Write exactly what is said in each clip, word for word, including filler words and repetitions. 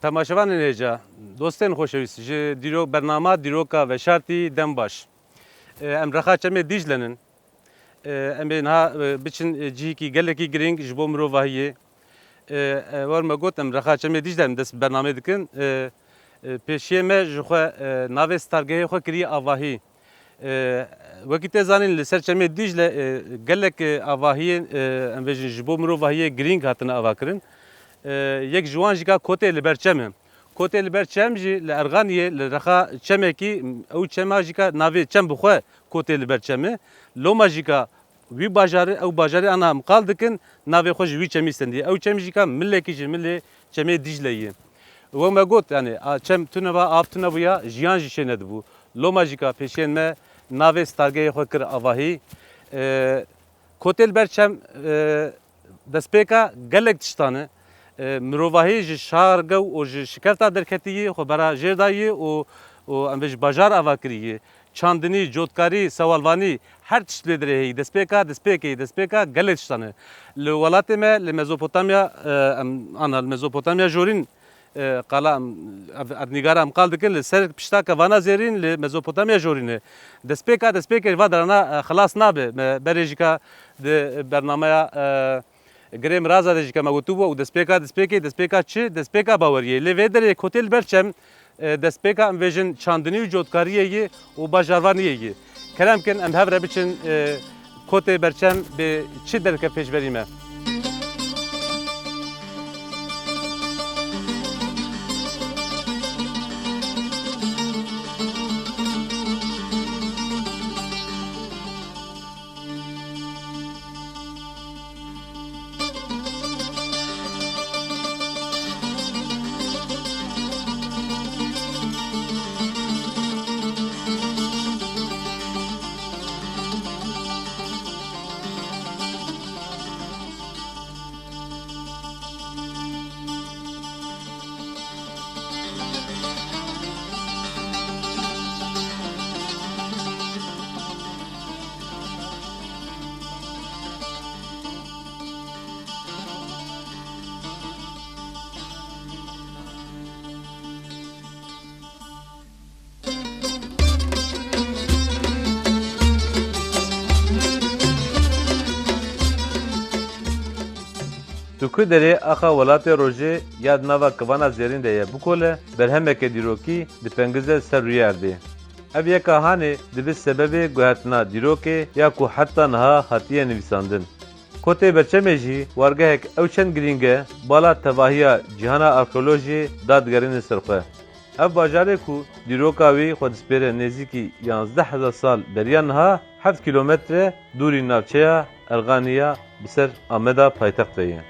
Temaşevanên hêja, dostên xoşewîst, ji dîrok, bernama dîroka veşartî dem baş. E, em rexa çemê Dîcle nin. E, em ê niha, e, biçin, e, cihekî gelekî girîng ji bo mirovahiyê. E, e, wer me got, em rexa çemê Dîcle em dest bi bernamê dikin. E, e, pêşiyê me ji xwe, e, navê stargehê xwe kiriye Avahî. E, wekî tê zanîn, li ser çemê Dîcle, e, gelek, e, avahiyên, e, em bêjin, ji bo mirovahiyê girîng hatine avakirin. E, yek ji wan jî ka Kotê li ber çem e. Kotê li ber çem jî li Erxaniyê, li rexa çemekî, ew çema jî ka navê çem bi xwe Kotê li ber çem e. Loma jî ka wî bajarê, ew bajarê ana em qal dikin, navê xwe ji wî çemî stendiye. Ew çem jî ka milekî ji milê çemê Dîcle ye. Wek me got, yani, a, çem tune ba, av tune bûya, jiyan jî çê nedibû. Loma jî ka pêşiyên me navê stargehê xwe kir Avahî. E, Kotê li ber çem, e, destpêka gelek tiştan e. E, mirovahî ji şargew û ji şikefta derketiyê xwe bera jêr dayî û, û em bê ji bajar ava kirî. Çandinî, cotkarî, sewalvanî, her tişt lê dirê heyî. Destpêka, destpêkê, destpêka gelek tiştan e. Li welatê me, li Mezopotamya, e, em, ana, li Mezopotamya jorîn, e, qala em, ev, ev nîgara em qal dikin, li ser pişta kevana zêrîn li Mezopotamya jorîn e. Destpêka, destpêkê va derana, e, xilas nabe. Me berê jî ka di bernameya, e, Girê Miraza de jî ka me gotibû, ew destpêka, destpêkê, destpêka çi? Destpêka baweriyê. Lê vê derê Kotê li ber çem, e, destpêka em vêjin çandinî û cotkariyê yê û bajarvaniyê yê. Kerem kin em hev re biçin, e, Kotê Berçem bê çi derke pêşberî me. Tu ku derê axa welatê rojê ya di nava kivana zêrîn de ye bikole, berhemeke dîrokî dipengîze ser rûyê erdê. Ev yeka hanê dibe sebebê guhertina dîrokê ya ku heta niha hatiye nivîsandin. Kotê Berçemê jî wargehek ew çend girîng e, bala tevahiya cîhana arkeolojiyê dadigerîne ser xwe. Ev bajarê ku dîroka wî xwe dispêre nêzîkî yanzdeh hezar sal beriya niha, heft kîlometre dûrî navçeya Erxanî ya bi ser Ameda paytext ve ye.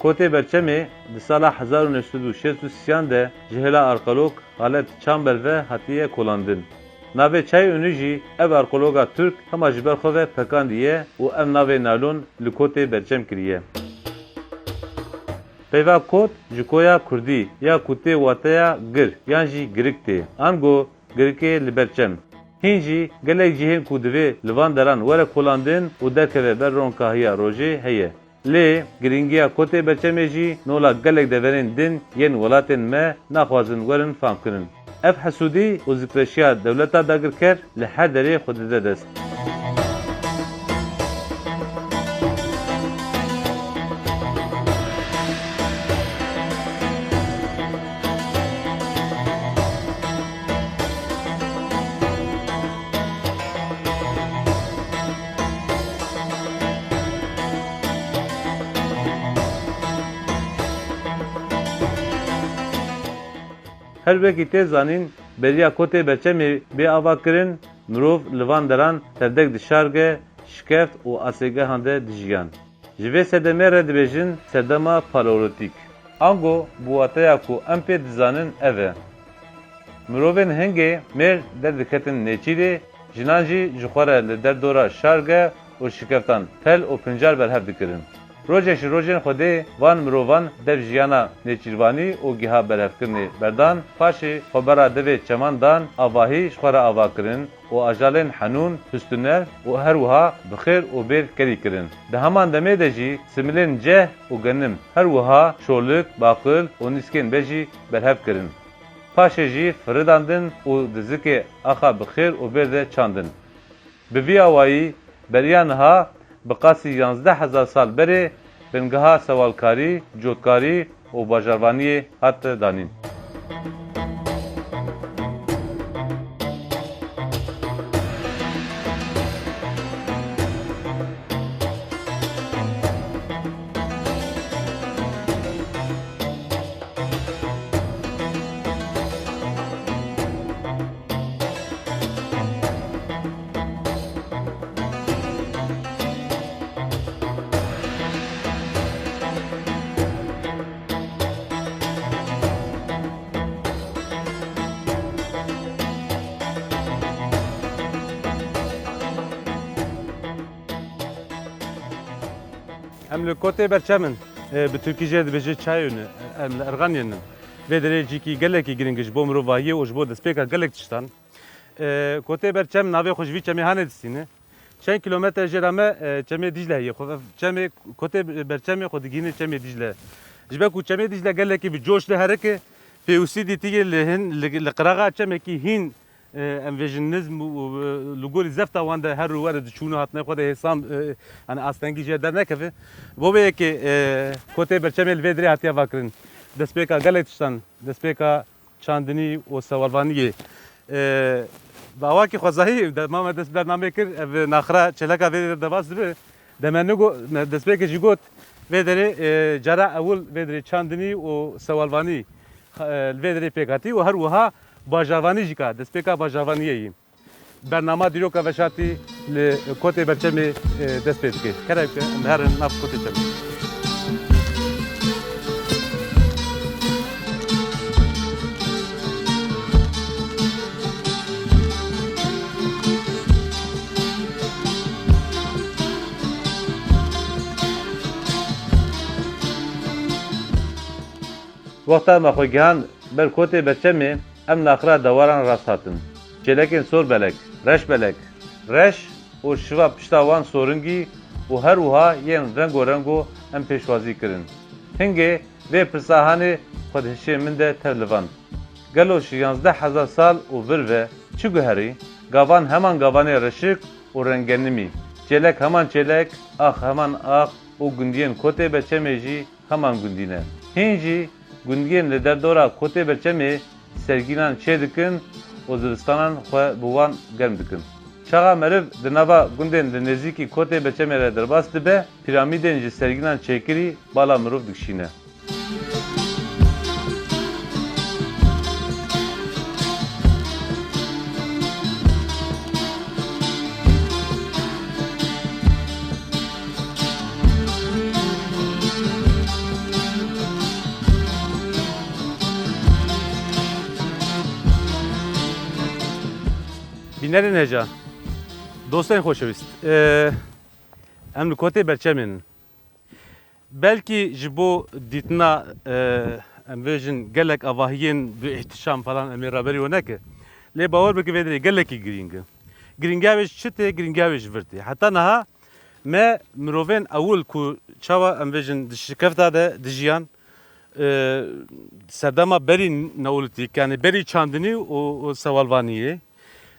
Kotê Berçemê di sala hezar û neh sed û şêst û sêyan de ji hêla arkeolog Halet Çamber ve hatiye kolandin. Navê çayê Unî jî ev arkeologa Tirk hema ji ber xwe ve pekandiye û ev navê naylon li Kotê Berçem kiriye. Peyva kot ji koya kurdî ya ku tê wateya gir yan jî girik tê. Ango girikê li ber çem. Hîn jî gelek cihên ku divê li van deran were kolandin û derkeve ber ronkahiya rojê heye. Lê girîngiya Kotê Berçemê jî nola gelek deverên din yên welatên me naxwazin werin famkirin. Ev hesûdî û zikreşiya dewleta dagirker li her derê xwe dide dest. Her wekî tê zanîn, beriya Kotê Berçemê bê avakirin, mirov li van deran tevdek dişarge, şikeft û asêgehan de dijiyan. Ji vê sedemê re dibêjin sedema paleolîtîk. Ango bi wateya ku em pê dizanin ev e. Mirovên hingê mêr derdiketin nêçîrê, jinan jî ji xwe re li derdora şarge û şikeftan pel û pincar berhev dikirin. Rojek ji rojên Xwedê van mirovan dev jiyana nêçîrvanî û giha berhevkirinê berdan, paşê xwe bera devê çeman dan, avahî ji xwe re ava kirin û ajalên henûn, hustûner û her wiha bi xêr û bêr kerî kirin. Di heman demê de jî similên ceh û genim, her wiha şolik, baqil û nîskên be jî berhev kirin. Paşê jî firidandin û di zikê axa bi xêr û bêr de çandin. Bi vî awayî, beriya niha bi qasî yanzdeh hezar sal berê bingeha sewalkarî, cotkarî û bajarvaniyê hat danîn. Em li Kotê Berçem in. E, bi tirkî jê dibêje Çayönü. Em li Erxaniyê in. Vê derê cîkî gelekî girîng e ji bo mirovahiyê û ji bo destpêka gelek tiştan. E, Kotê Berçem navê xwe ji vî çemê hanê distîne. Çend kîlometre jê re me, e, çemê Dîcle heye. Xwe, çemê, Kotê Berçemê xwe digihîne çemê Dîcle. Ji ber ku çemê Dîcle gelekî bi coş diherike, pêwistî dîtiyê li hin, li, li qiraxa çemekî hîn, e, em vêjin nizm û, û, e, li gorî zefta wan de her û were diçûn û hatine xwe de hêsan, e, yani astengî jê dernekeve. Bo vê yekê, e, Kotê Berçemê li vê derê hatiye vakirin. Destpêka gelek tiştan, destpêka çandinî û sewalvaniyê. E, bi awakî xwezayî dema me dest bi bernameyê kir, ev naxira çêleka vê derê derbas dibe. Dema me nigo-, me destpêkê jî got, vê derê, e, cara ewil vê derê çandinî û sewalvanî, e, li vê derê pêk hatî û her wiha bajarvanî jî ka, destpêka bajarvaniyê yî. Bernama dîroka veşartî li Kotê Berçemê, e, dest pê dike. Kerem ke em herin nav Kotê Çemê. Wexta me xwe gihan ber Kotê Berçemê, em naxira dewaran rast hatin. Çêlekên sor belek, reş belek, reş û şiva pişta wan soringî û her wiha yên rengo rengo em pêşwazî kirin. Hingê vê pirsa hanê xwe di hişê min de tev li van. Gelo ji yanzdeh hezar sal û vir ve çi guherî? Gavan heman gavanê reşik û rengenimî, çêlek heman çêlek, ax heman ax û gundiyên Kotê Berçemê jî heman gundî ne. Hîn jî gundiyên li derdora Kotê Berçemê sergînan çêdikin û zivistanan xwe bi wan germ dikin. Çaxa meriv di nava gundên li nêzîkî Kotê Berçemê re derbas dibe, pîramîdên ji sergînan çêkirî bala mirov dikişîne. Bînerên hêja, dostên xoşewîst, e, em li Kotê Berçemê in. Belkî ji bo dîtina, e, em bêjin gelek avahiyên bi îhtişam falan em ê raberî we neke. Lê bawer bike vê derê gelekî girîng e. Girîngiya wê ji çi tê, girîngiya wê ji vir tê. Heta niha me mirovên ewil ku çawa em bêjin di şikefta de dijiyan, e, serdema berî neolîtîk, yani berî çandinî û, û sewalvaniyê.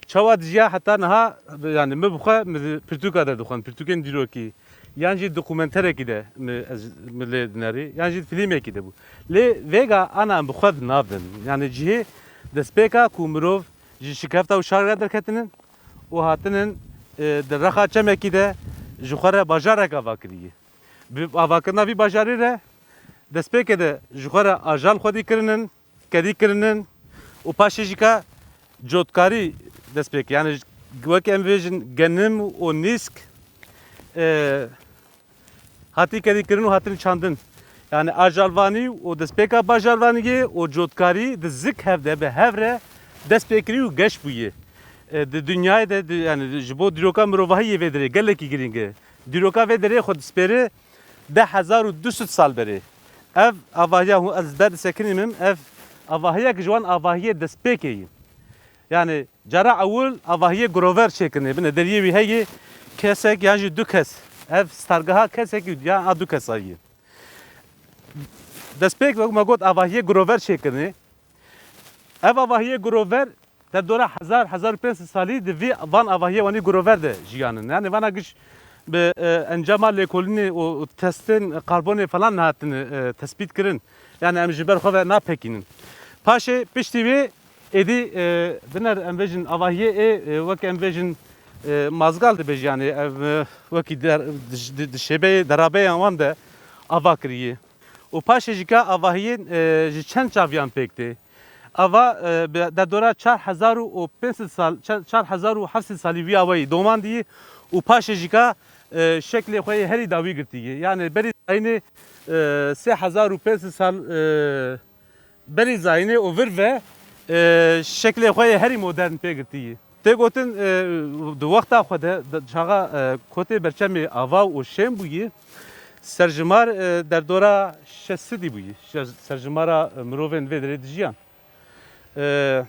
Çawa dijiya heta niha, yani min bi xwe, min di pirtûka de dixwend, pirtûkên dîrokî, yan jî dokumenterekî de min, ez, min lê dinerî, yan jî filmekî de bû. Lê vêga ana em bi xwe di nav de min. Yani cihê destpêka ku mirov ji şikefta û şar re derketinin û hatinin, e, di rexa çemekî de ji xwe re bajarek ava kiriye. Bi avakirina vî bajarî re destpêkê de ji xwe re ajal xwedî kirinin, kedî kirinin û paşê jî ka cotkarî dest pê kir. Yani wek em bêjin genim û nîsk e, hatî kedîkirin û hatin çandin. Yani ajalvanî û destpêka bajarvaniyê û cotkarî di zik hev de bi hev re dest pê kirî û geş bûye. E, di dinyayê de, di, yani ji bo dîroka mirovahiyê vê derê gelekî girîng e. Dîroka vê derê xwe dispêre deh hezar û du sed sal berê. Ev avahiya hûn ez ber disekinînim, ev avahiya ki ji wan avahiyê destpêkê ye. Yani cara ewil avahiyê grover çêkirinê, bine deriyê wî heye kesek yan jî du kes. Ev stargeha kesek yan a du kesa ye. Destpêk wek me got avahiyê grover çêkirinê. Ev avahiyê grover derdora hezar, hezar û pênc sed salî di vî van avahiyê wanî grover de jiyanin. Yani vana giş bi, e, encama lêkolînê û, û testên karbonê falan nehatine, e, tespît kirin. Yani em ji ber xwe ve napekînin. Paşê piştî wê êdî, e, biner em vêjin avahiyê ê, e, wek em vêjin, e, mazgal dibêjin yani ev, e, wekî der, di, di, di şêbeyê derabeyan wan de ava kiriye. Û paşê jî ka avahiyên, e, ji çend çaviyan pêk tê. Ava, e, bi derdora çar hezar û pênc sed sal, çar, çar hezar û heft sed salî vî awayî domandî û paşê jî ka, e, şeklê xwe yê herî dawî girtî ye. Yani berî zayînê, e, sê hezar û pênc sed sal, e, berî zayînê û vir ve, e, şeklê xwe yê herî modern pê girtî ye. Tê gotin, e, di wexta xwe de, de, çaxa, e, kotê berçemê ava û şên bûyî, serjimar, e, derdora şeş sedî bûyî, şe-, serjimara, e, mirovên vê derê dijiyan. E,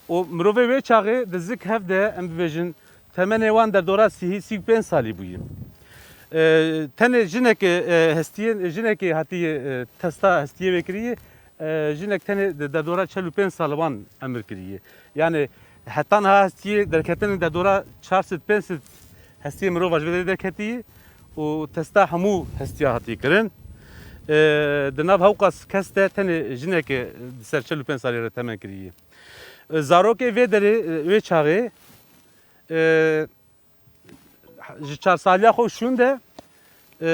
û mirovê wê çaxê di zik hev de, em bibêjin, temenê wan derdora sî, sî û pênc salî bûyî. E, tenê jinekê, e, hestiyên, jinekê hatiye, e, testa hestiyê wê kiriye, e, jinek tenê di derdora çel û pênc sal wan emir kiriye. Yani heta niha hestiyê derketin derdora çar sed pênc sed hestiyê mirova ji vê derê derketiye û testa hemû hestiya hatiye kirin. E, di nav hewqas kes de tenê jinekê di ser çel û pênc salî re temen kiriye. E, zarokê vê derê, e, wê çaxê, e, ji çar saliya xwe şûn de, e,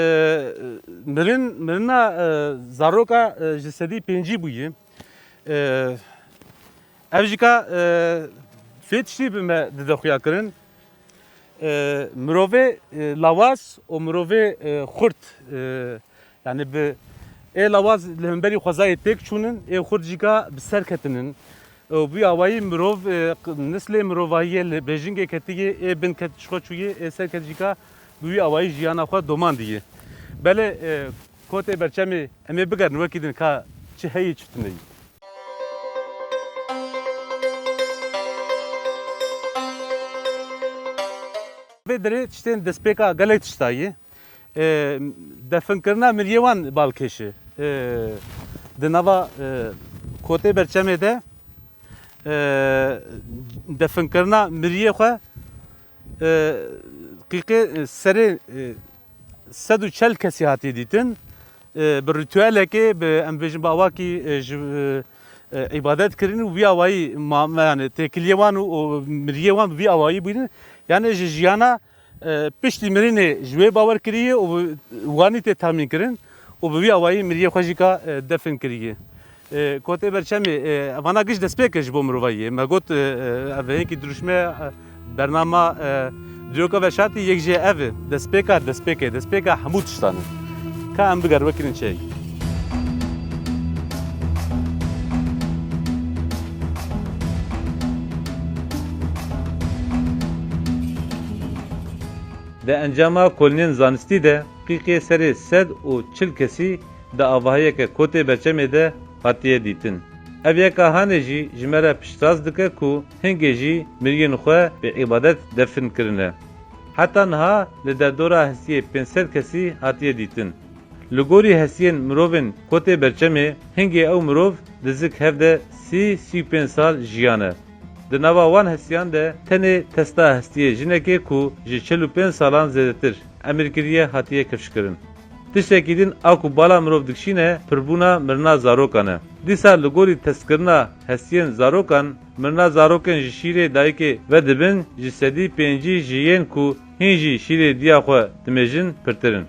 mirin, mirina, e, zaroka, e, ji sedî pêncî bûye. E, ev jî ka, e, vê tiştî bi me dide xuya kirin. E, mirovê, e, lawaz û mirovê, e, xurt, e, yani bi ê lawaz li hemberî xwezayê têk çûnin, ê xurt jî ka bi ser ketinin. Û bi wî awayî mirov, e, q-, nislê mirovahiyê li bêjingê ketiye, ê bin ket ji xwe çûye, ê ser ket jî ka bi wî awayî jiyana xwe domandî ye. Belê, e, kotê berçemê em ê bigerin wekî din ka çi heyî çi tune yî. Vê derê tiştên destpêka gelek tişta ye. E, definkirina miriyê wan balkêş e. E, di nava, e, kotê berçemê de, e, definkirina miriyê xwe, e, qîqê, e, serê, e, sed û çel kesî hatiye dîtin. E, bi rîtuelekê, bi, em bêjin bi awakî, e, ji, e, e, îbadet kirin û vî awayî ma-, yani têkiliyê wan û, û miriyê wan bi vî awayî bûyîn. Yani ji jiyana, e, piştî mirinê ji wê bawer kiriye û bi wanî tê tamîn kirin û bi vî awayî miriyê xwe jî ka, e, defin kiriye. E, kotê berçemê, e, vana giş destpêk e ji bo mirovahiyê. Me got, e, e, ev hinkî dirûşme, e, bernama, e, dîroka veşartî yek jê ev e. Destpêka, destpêk e. Destpêka hemû tiştan e. Ka em biger wekî din çi ye. Di encama kolînên zanistî de qîqê serê sed û çil kesî di avahiyeke kotê berçemê de hatiye dîtin. Ev yeka hanê jî ji me re piştrast dike ku hingê jî miriyên xwe bi îbadet defin kirine. Heta niha li derdora hestiyê pênc sed kesî hatiye dîtin. Li gorî hestiyên mirovên kotê berçemê, hingê ew mirov di zik hev de sî, sî û pênc sal jiyane. Di nava wan hestiyan de tenê testa hestiyê jinekê ku ji çil û pênc salan zêdetir emir kiriye hatiye kifşkirin. Tiştekî din a ku bala mirov dikişîne pirbûna mirina zarokan e. Dîsa li gorî testkirina hestiyên zarokan, mirina zarokên ji şîrê dayikê vedibin ji sedî pêncî ji yên ku hîn jî şîrê diya xwe dimêjin pirtir in.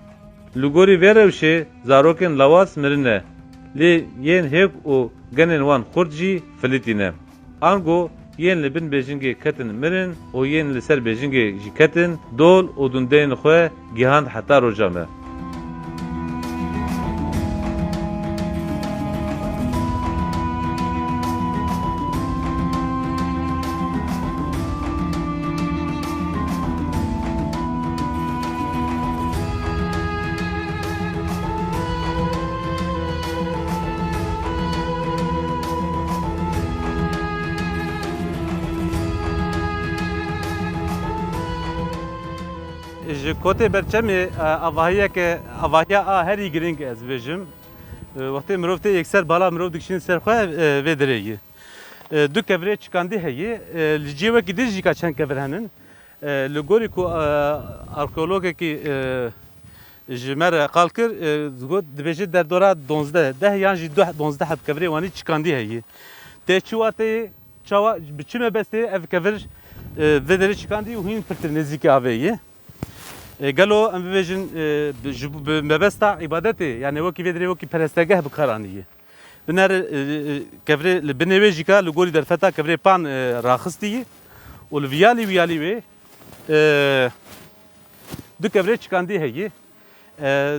Li gorî vê rewşê zarokên lawaz mirine, lê yên hêk û genên wan xurt jî filitîne. Ango Yên li bin bêjingê ketin mirin û yên li ser bêjingê jî ketin dol û dundeyên xwe gihand heta roja me. Ji kotê Berçemê, e, avahiyeke, avahiya a herî girîng ez bêjim. E, wextê mirov tê yekser bala mirov dikişîne ser xwe, e, vê derê yî. E, du kevirê çikandî heyî. E, li cihê wekî din jî ka çend kevir henin. E, li gorî ku, e, arkeologekî, e, ji me re qal kir, e, got, dibêje derdora donzdeh, deh yan jî du, donzdeh heb kevirê wanî çikandî heyî. Tê çi wateyê, çawa, bi çi mebestê ev kevir, e, vê derê çikandî û hîn pirtir nêzîkî avê yê? E, gelo em bibêjin, e, bi, ji, bi mebesta îbadetê, yani wekî vê derê wekî perestegeh bi kar anî yê? Binêre, e, e, kevirê li binê wê jî ka li gorî derfeta kevirê pan, e, raxistî yî û li viyalî wiyalî wê, e, du kevirê çikandî heyî. E,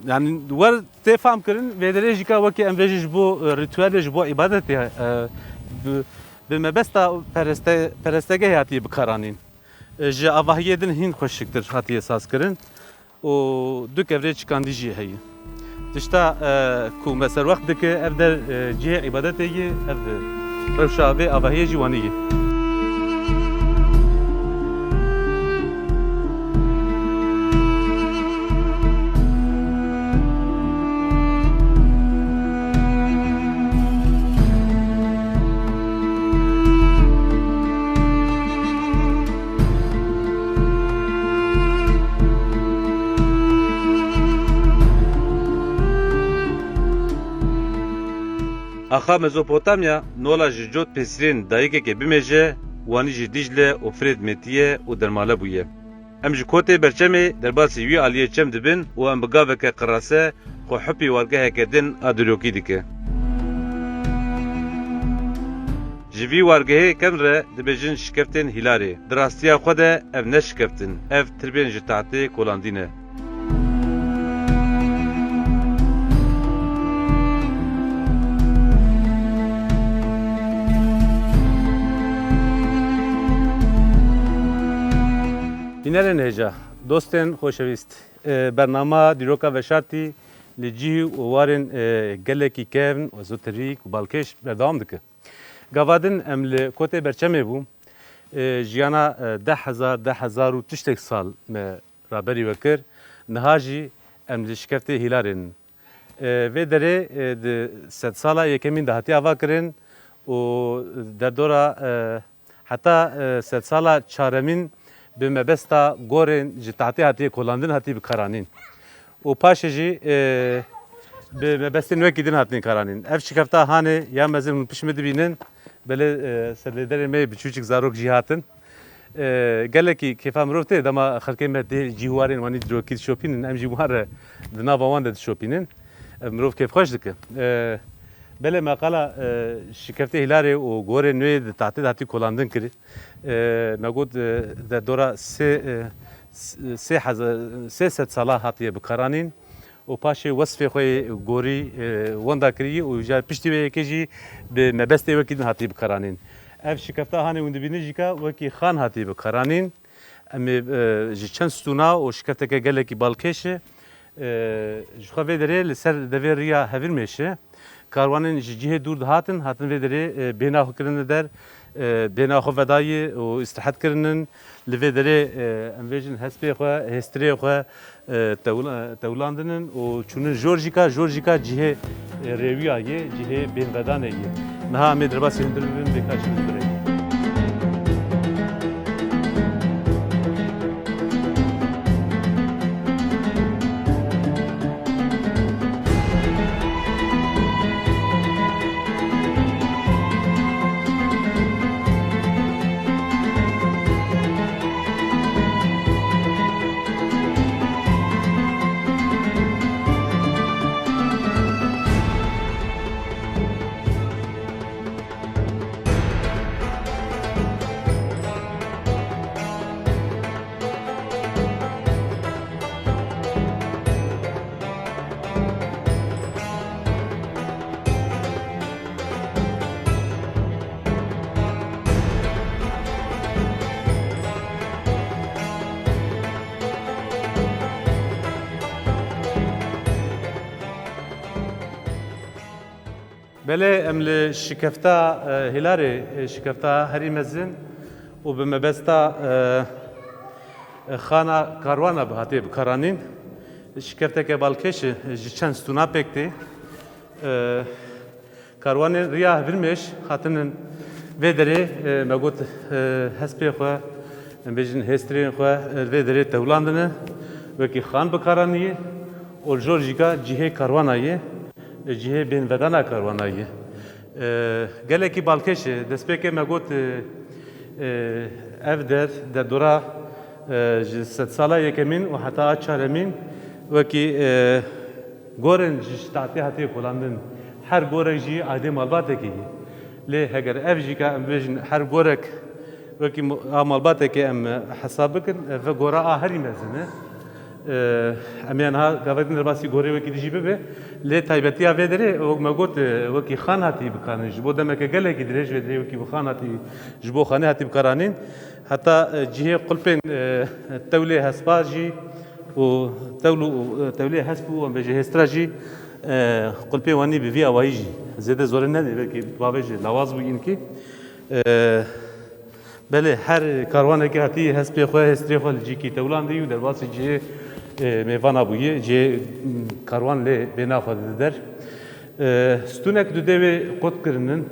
yani wer tê fam kirin, vê derê jî ka wekî em vêjî ji bo, e, rîtuelê, ji bo îbadetê, e, bi, bi mebesta pereste-, perestegehê hatiye bikaranîn. E, ji avahiyê din hîn xweşiktir hatiye sazkirin. û du kevirê çikandî jî heye. Tişta, e, ku me serwext dike, ev der, e, cihê îbadetê ye, ev rewşa vê avahiyê jî wanî ye. Axa Mezopotamya nola ji cot pêsirên dayikeke bimêje, wanî ji Dîcle û Firêt metiye û dermale bûye. Em ji kotê Berçemê derbasî wî aliyê çem dibin û em bi gaveke qirase xwe hupî wargeheke din a dîrokî dike. Ji vî wargehê kevn re dibêjin şikeftên Hîlarê. Di rastiya xwe de ev ne şikeft in, ev tirbên ji tahtê kolandî ne. Bînerên hêja, dostên xoşewîst, e, bernama Dîroka Veşartî li cih û warên, e, gelekî kevn, ezoterîk û balkêş berdewam dike. Gava din em li kotê Berçemê bûn. E, jiyana, e, deh hezar, deh hezar û tiştek sal me raberî we kir. Niha jî em li şikeftê Hîlarê nin. E, vê derê, e, di sedsala yekemîn de hatiye avakirin û derdora, e, heta, e, sedsala çaremîn bi mebesta gorên ji tahtê hatiye kolandin, hatiye bikaranîn. Û paşê jî, e, bi mebestên wekî din hatine karanîn. Ev şikefta hanê ya mezin hûn pişt min dibînin, belê, e, sedlêderê me yê biçûçik zarok jî hatin. E, gelekî kêfa mirov tê, dema xelkê me dê cî û warên wanî dîrokî dişopînin, em jî wan re di nava wan de dişopînin. Ev mirov kêfxweş dike. E, belê me qala, e, şikeftê Hîlarê û gorên nû yê di tahtê de hatî kolandin kirî. E, me got, e, de dora sê, e, s-, sê hezar, sê sed sala hatiye bikaranîn û paşê wesfê xwe yê gorî, e, wenda kirî û ji piştî wê yekê jî bi mebestê wekî din hatiye bikaranîn. Ev şikefta hanê hûn dibînin jî ka wekî xan hatiye bikaranîn. Em ê, e, ji çend stûna û şikefteke gelekî balkêş e, e, ji xwe vê derê li ser devê riya Hevirmêş e. Karwanên ji cihê dûr dihatin, hatin vê derê, e, bêhna xwe kirine der, e, bêhna xwe vedayî û îstirahet kirinin. Li vê derê, e, em vêjin hespê xwe, hêstirê xwe, e, tewla-, tewlandinin û çûnin jor jî ka, jor jî ka cihê, e, rêwiya yê, cihê bêhnvedanê yê. Niha em ê derbasî hundir bibin, bê ka çi bibirê. Belê, em li şikefta, e, Hîlarê, e, şikefta herî mezin û bi mebesta, e, e, xana karwana bi hatiye bikaranîn. Şikefteke balkêş e, ji çend stûna pêk tê. E, Karwanên riya Hevirmêş hatinin vê derê, e, me got, e, hespê xwe, em bêjin hêstirên xwe, e, vê derê tewlandine, wekî xan bikaranî ye û li jor jîka cihê karwana ye, e, cihê bênvedana karwana ye. E, gelekî balkêş e. Destpêkê me got, e, e, ev der, derdora, e, ji sedsala yekemîn û heta a çaremîn wekî, e, gorên ji tahtê hatiye kolandin. Her gorek jî aydê malbatekê ye. Lê heger ev jî ka em bêjin her gorek wekî mo-, a malbatekê em hesab bikin, e, ve gora a herî mezin e. E, em ê niha gavek din derbasî gorê wekî dijî bibe. Lê taybetiya vê derê, wek me got, e, wekî xan hatî bikaranîn. Ji bo demeke gelekî dirêj vê derê wekî bi xan hatî, ji bo xanê hatî bikaranîn. Heta, e, cihê qulpên, e, tewlê hespa jî û tewlû, e, tewlê hesp û em bêjin hêstira jî, e, qulpê wanî bi vî awayî jî zêde zore nedê, belkî bavê jî lawaz bû înkî. E, Belê, her karwanekî hatî hespê xwe, hêstirê xwe li cîkî tewlandî û derbasî cihê, e, mêvana bûyî, cihê, m, karwan lê bêna xwe dide der. E, stûnek dudê wê qut kirinin.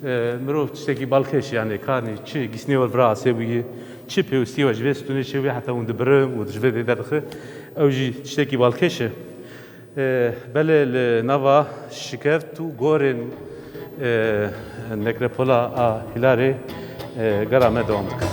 E, mirov tiştekî balkêş, yanî kanî çi gîsnê we vira asê bûyî, çi pêwistî we ji vê stûnê çêbûyî heta hûn dibire û ji vê dê derdixe, ew jî tiştekî balkêş e. E, belê li nava şikeft û gorên, e, nekrepola a Hîlarê, e, gera me dewam dike.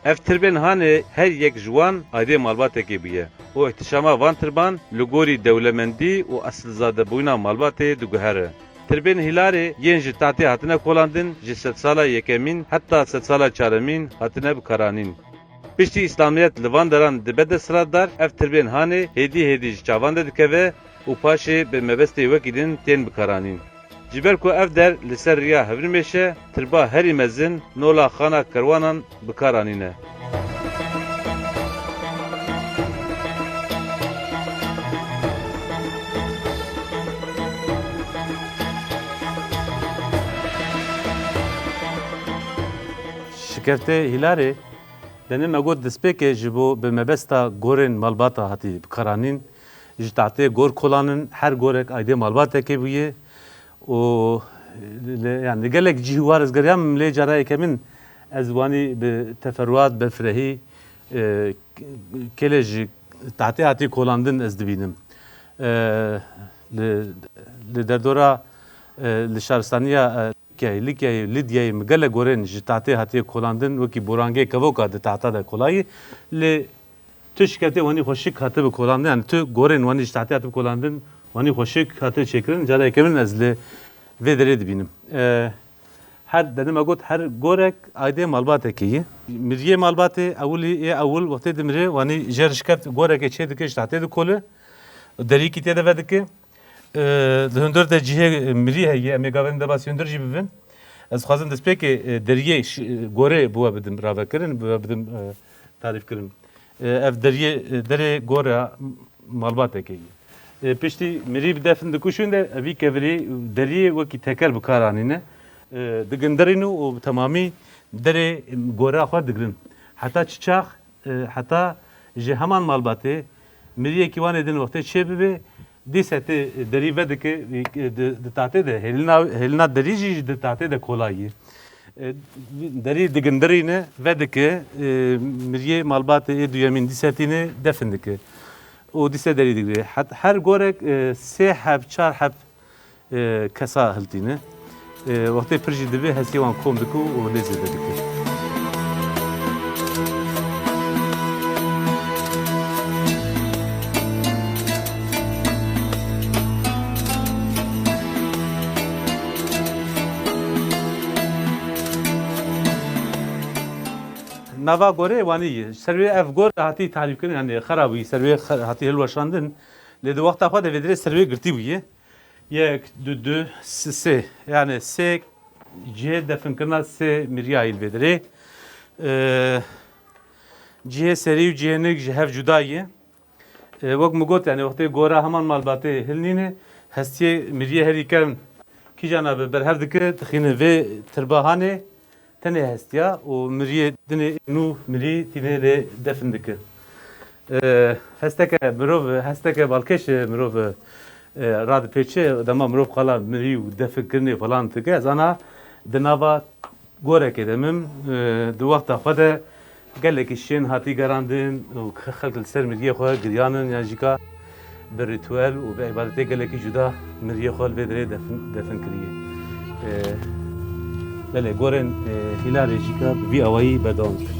Ev tirbên hanê her yek ji wan aydê malbatekê bûye û ihtişama van tirban li gorî dewlemendî û esilzadebûna malbatê diguhere. Tirbên Hîlarê yên ji tahtê hatine kolandin, ji sedsala yekemîn heta sedsala çaremîn hatine bikaranîn. Piştî Îslamiyet li van deran dibe desthilatdar, ev tirbên hanê hêdî hêdî ji çavan de dikeve û paşê bi mebestê wekî din tên bikaranîn. Ji ber ku ev der li ser riya Hevrîmêş e, tirba herî mezin nola xana kerwanan bi kar anîne. Şikeftê Hîlarê, denê me got destpêkê ji bo bi mebesta gorên malbata hatî bikaranîn, ji tahtê gor kolanin, her gorek aydê malbatekê bûye û li, yani li gelek cih û war ez geriyam, lê cara yekemin ez wanî bi teferruat, berfirehî, e, kêlê ji tahtê hatî kolandin ez dibînim. E, li, li derdora, e, li şaristaniya, e, Likyayê, Likyayê, Lidyayê, mi gelek gorên ji tahtê hatiye kolandin, wekî borangê kevoka di tahta de kolayî. Lê tu şikeftê wanî xweşik hatibi kolandin, yani tu gorên wanî ji tahtê hatibi kolandin, wanî xweşik hatiye çêkirin, cara yekemin ez li vê derê dibînim. E, her, denê me got, her gorek aydê malbatekê ye. Miriyê malbatê, ewilî, ê ewil, wextê dimire, wanî jê re şikeft gorekê çê dike, ji tahtê dikole, derîkî tê de vedike. E, di hundir de cihê mirî heye, em ê gavên de basî hundir jî bibin. Ez dixwazim destpêkê, e, deriyê şi-, e, gorê bi we bidim ravekirin, bi we bidim, e, tarîfkirin. E, ev deriyê, e, derê gora malbatekê ye. E, piştî mirî bi defin dikuşin de, evî kevirî deriyê wekî teker bi kar anîne. E, digindirîn û bi temamî derê gora xwe digirin. Heta çi çax e, heta ji heman malbatê miriyekî wanê din wextê çê bibe, dîse tê derî vedike, e, di, di tahtê de hêlina, hêlina derî jî di tahtê de kolay ye. E, derî digindirîne, vedike, e, miriyê malbatê ê duyemîn dîse tîne defin dike. Û dîse derî digire. Het-, her gorek, e, sê heb, çar heb e, kesa hiltîne. E, wextê pir jî dibe hestê wan kom dike û lê zêde dike. nava gorê wanî ye. Ser wê ev gor hatî tahrîbkirin, yani xera bûyî, ser wê xe-, hatî hilweşandin. Lê di wexta xwe de vê dirê ser wê girtî bûye. Yek, du, du, si, sê. Yani sê cihê definkirina sê miriyayî li vê dirê. Ee, cihê serî û cihê nik ji hev cuda ye. E, wek min got, yani wextê gora heman malbatê hilnîne, hestiyê miriyê herî kevn kîjana bi berhev dike, dixîne vê tirba hanê, tenê hestiya û miriyê dinê nû mirî tîne lê defin dike. E, hesteke mirov, hesteke balkêş mirov, e, radipêçe, dema mirov qala mirî û definkirinê falan dike, ez ana di nava gorekê de min, e, di wexta xwe de gelekî şên hatî gerandin û xelk li ser miriyê xwe giriyanin yan jî ka bi rîtuel û bi îbadetê gelekî cuda miriyê xwe li vê derê defin, defin kiriye. E, belê, gorên, e, Hîlarê jî ka bi vî awayî berdewam dikin.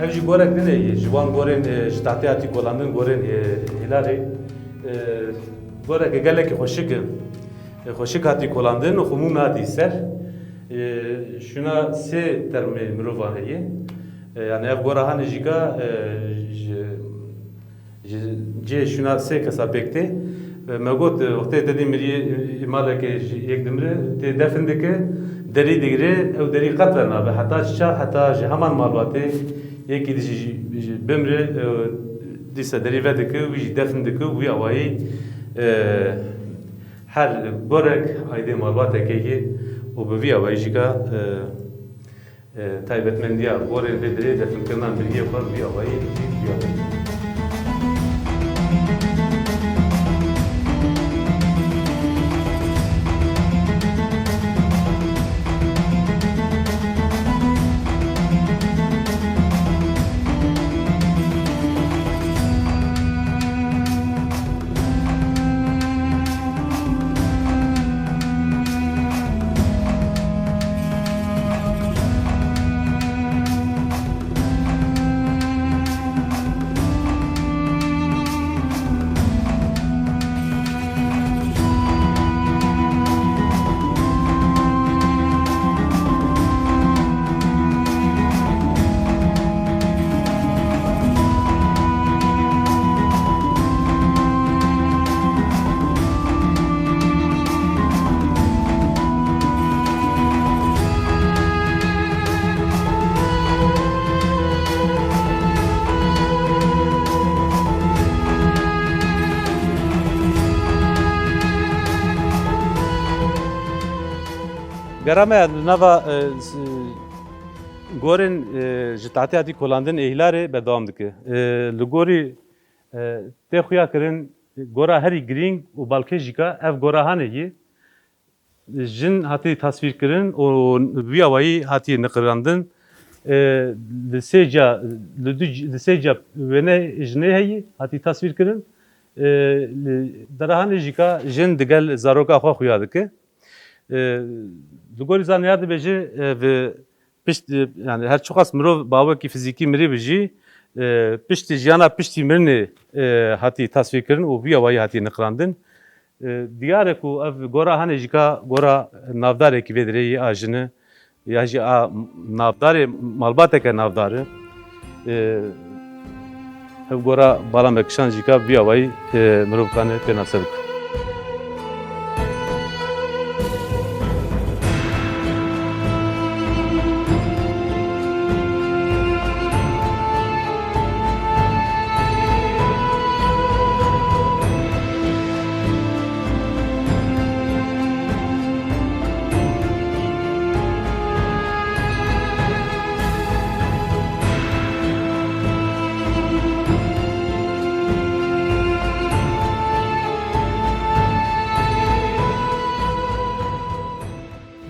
Ev jî gorek din e, ji wan gorên, e, ji tahtê hatî kolandin, gorên, e, Hîlarê. E, goreke gelekî xweşik e. E, xweşik hatî kolandin û xumûm hatî ser. E, şûna sê termê mirovan heye. E, yani ev gora hanê jî ka, e, ji, ji cihê şûna sê kesa pêk tê. E, me got, e, wextê te dî miriyê, e, maleke ji yek dimire, tê defin dike, derî digire, ew derî qet venabe. Heta çi çax, heta ji heman malbatê yekî dijî jî, jî bimire, e, dîsa derî vedike, wî jî defin dike, wî awayî, e, her gorek aydê malbateke ye û bi vî awayî jî ka, e, e, taybetmendiya gorên vê dirê definkirina miriyê xwe bi vî awayî jî diyar e. Gera me li nava, e, s-, gorên, e, ji tahtê hatî kolandin ê Hîlarê berdewam dike. E, li gorî, e, tê xuya kirin, gora herî girîng û balkêş jî ka ev gora hanê yî. Jin hatî tasvîrkirin û bi vî awayî hatî niqirandin. E, li sê ca, li du c-, li sê ca wêne jinê heyî hatî tasvîrkirin. E, li derahanê jî ka jin digel zaroka xwe xuya dike. E, li gorî zaniyar dibêje, e, bi pişt, e, yani her çiqas mirov bi awekî fizîkî mirî bi jî, e, piştî jiyana piştî mirinê, e, hatî tasvîrkirin û vî awayî hatî niqirandin. E, diyar e ku ev gora hanê jî ka gora navdarekî vê dirê yê a jin e, ya jî a navdarê malbateke navdar e. E, ev gora bala me kişand jî ka vî awayî, e, mirov kane pênase bike.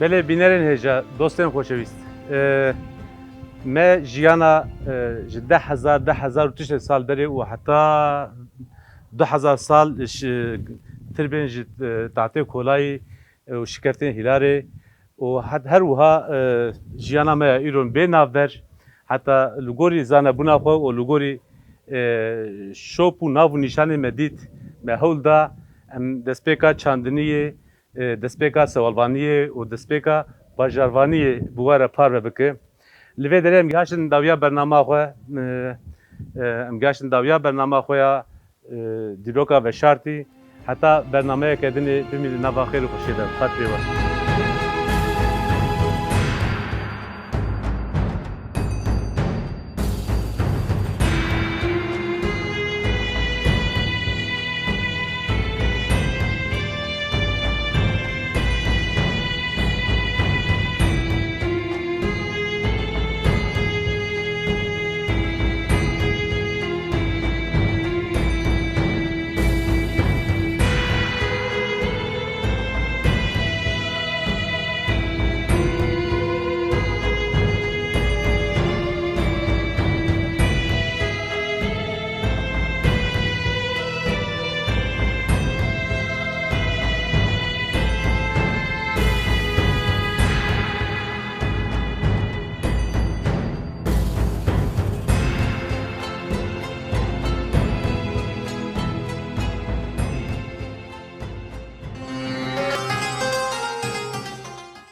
Belê bînerên hêja, dostên xoşewîst. E, me jiyana, e, ji deh hezar, deh hezar û tiştê sal berê û heta du hezar sal ji tirbên ji, e, tahtê kolayî, e, û şikeftên hîlarê û het-, her wiha, e, jiyana me ya îro bê navber. Heta li gorî zanebûna xwe û li gorî, e, şop û nav û nîşanê me dît, me hewl da em destpêka çandiniyê, e, destpêka sewalvaniyê û destpêka bajarvaniyê bi we re parve bike. Li vê derê em gihaştin dawiya bernama xwe, e, e, em gihaştin dawiya bernama xwe ya, e, dîroka veşartî. Heta bernameyeke dinê bimînin nava xêr û xweşiyê de. Xatirê we.